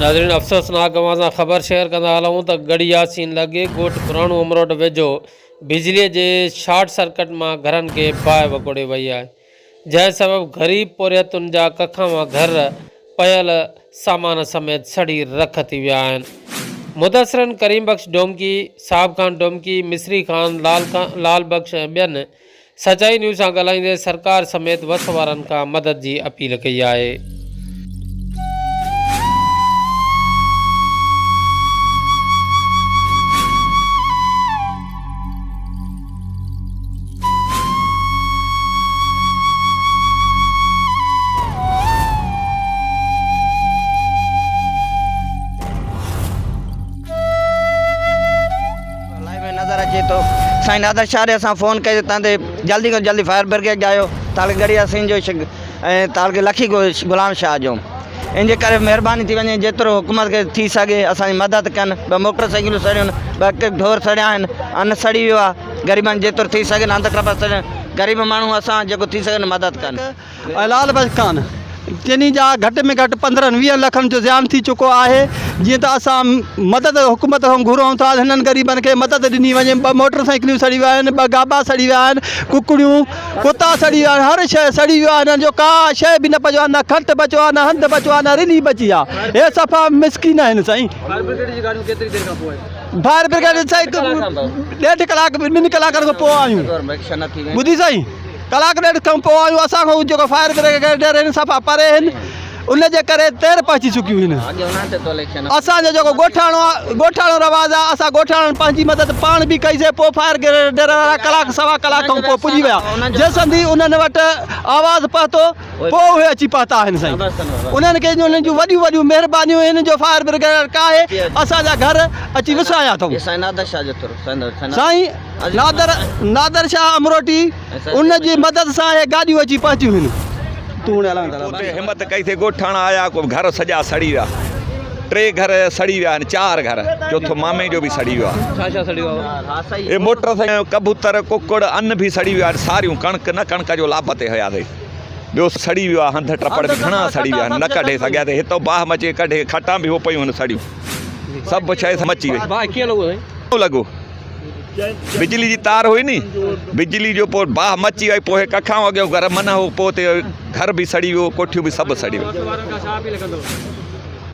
ناظرين افسوسناڪ اوهان سان خبر شيئر ڪندا هلون ته ڳڙهي ياسين لڳ ڳوٺ پراڻو امروٽ ويجهو بجلي جي شارٽ سرڪٽ مان گهرن کي باهه وڪوڙي وئي آهي جنهن سبب غريب پورهيتن جا ڪکان مان گهر پيل سامان سميت سڙي رک ٿي ويا آهن. مدثرن ڪريم بخش ڊومڪي، صاحب خان ڊومڪي، مصري خان، لال خان، لال بخش ۽ ٻين سچائي نيوز سان ڳالهائيندي سرڪار سميت وس وارن کان مدد جي اپيل ڪئي آهي. لائيو ۾ نظر اچي ٿو سائين نادر شاهه ڏي اسان فون ڪئي تان تي جلدي کان جلدي فائر برگيڊ آيو تعلقي ڳڙهي ياسين جو ۽ تعلقي لکي غلام شاهه جو ان جي ڪري مهرباني ٿي وڃي جيترو حڪومت کي ٿي سگهي اسان جي مدد ڪن ٻه موٽر سائيڪلون سڙيون ٻه ڍور سڙيا آهن ان سڙي ويو آهي غريبن جيترو ٿي سگهي ناند ڪرپا سڙيا غريب ماڻهو اسان جيڪو ٿي سگهي مدد ڪن. ۽ لال بخش خان ٽنهي جا گهٽ ۾ گهٽ پندرهن ويهن لکن جو زيان ٿي چڪو آهي جيئن ته اسان مدد حڪومت کان گهرون ٿا هنن غريبن کي مدد ڏني وڃي ٻه موٽر سائيڪليون سڙي ويا آهن ٻه گابا سڙي ويا آهن ڪڪڙيون ڪتا سڙي ويا آهن هر شيء سڙي ويو آهي هنن جو ڪا شيء به نه بچيو آهي نه کٽ بچيو آهي نه هنڌ بچيو آهي نه رلي بچي آهي هي صفا مسڪين آهن سائين. فائر برگيڊ جون گاڏيون ڪيتري دير کان پوء آيون؟ فائر برگيڊ سائين ڏيڍ ڪلاڪ ٻن ڪلاڪن کان پوء آيون ٻڌي سائين ڪلاڪ ڏيڍ کان پوء آيون اسان کان جيڪو فائر برگيڊ آهن صفا پري آهن ان جي ڪري دير پهچي چڪيون آهن اسان جو جيڪو ڳوٺاڻو آهي ڳوٺاڻو رواج آهي اسان ڳوٺاڻن پنهنجي مدد پاڻ به ڪئي سي پوء فائر برگيڊ وارا ڪلاڪ سوا ڪلاڪ کان پوء پڄي ويا جيسندي انهن وٽ آواز پهتو پوء اهي اچي پهتا آهن سائين انهن کي انهن جون وڏيون وڏيون مهربانيون آهن جو فائر برگيڊ ڪاهي اسان جا گهر اچي وسايا اٿئون سائين نادر نادر شاهه امروٽي ان جي مدد سان اهي گاڏيون اچي پهتيون هن. اتي همت ڪئي ٿي ڳوٺاڻا آيا ڪو گهر سڄا سڙي ويا ٽي گهر سڙي ويا آهن چار گهر چوٿو مامي جو به سڙي ويو آهي. ڇا ڇا سڙي ويو آهي؟ اي موٽر سائيڪل ڪبوتر ڪڪڙ ان به سڙي ويا آهن ساريون ڪڻڪ نه ڪڻڪ جو لاڀ تي هياسي ٻيو سڙي ويو آهي هنڌ ٽپڙ به گهڻا سڙي ويا آهن نه ڪڍي سگهياسي هتو باهه مچي ڪڍي کٽان به پيون آهن سڙيون سڀ شيء مچي وئي. باهه ڪيئن لڳو سائين؟ لڳو بجلي جي تار هئي ني بجلي جو پوء باهه مچي وئي پوء ڪکان اڳيو گهر من هو پوء تي گهر به سڙي ويو ڪوٺيون به سڀ سڙي ويون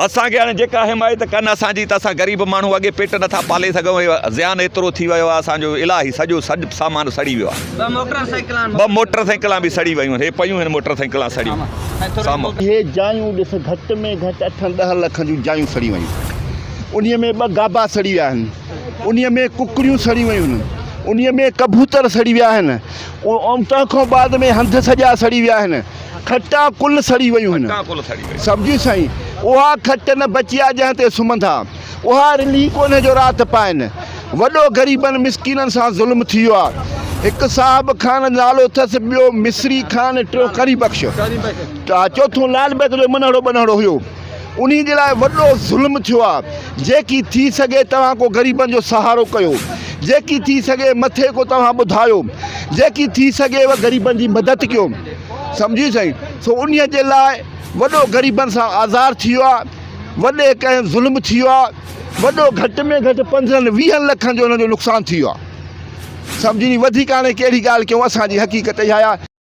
اسان کي هاڻي جيڪا حمايت ڪن اسان جي ته اسان غريب ماڻهو اڳي پيٽ نٿا پالي سگهون هي زيان ايترو ٿي ويو آهي اسان جو الاهي سڄو سڄ سامان سڙي ويو آهي ٻه موٽر سائيڪلان به سڙي ويون هي پيون آهن موٽر سائيڪلان سڙيون سامهون. اهي جايون ڏس گهٽ ۾ گهٽ اٺن ڏهن لکن جون جايون سڙي ويون انهي ۾ ٻه گابا سڙي ويا آهن. انهيء ۾ ڪڪڙيون سڙي ويون آهن، انهيء ۾ ڪبوتر سڙي ويا آهن، تنهن کان بعد ۾ هنڌ سڄا سڙي ويا آهن، کٽان ڪل سڙي ويون آهن. سمجهي سائين، اها کٽ نه بچي آهي جنهن تي سمهندا، اها رلهي ڪونهي جو رات پائن. وڏو غريبن مسڪينن سان ظلم ٿي ويو آهي. هڪ صاحب خان نالو اٿس، ٻيو مصري خان، ٽيون ڪريم بخش، چوٿون لال بيگ جو منهڙو ٻنهڙو هيو. انهي جي لاء وڏو ظلم ٿيو آ جيڪي ٿي سگهي توهان ڪو غريبن جو سهارو ڪيو جيڪي ٿي سگهي مٿي ڪو توهان ٻڌايو جيڪي ٿي سگهي و غريبن جي مدد ڪيو سمجهي سائين سو انهي جي لاء وڏو غريبن سان آزار ٿي ويو آ وڏي ڪنهن ظلم ٿي ويو آ وڏو گهٽ ۾ گهٽ پندرهن ويهن لکن جو انهن جو نقصان ٿي ويو آ سمجهي وڌيڪ هاڻي ڪهڙي ڳالهه ڪيون اسان جي حقيقت اها آ.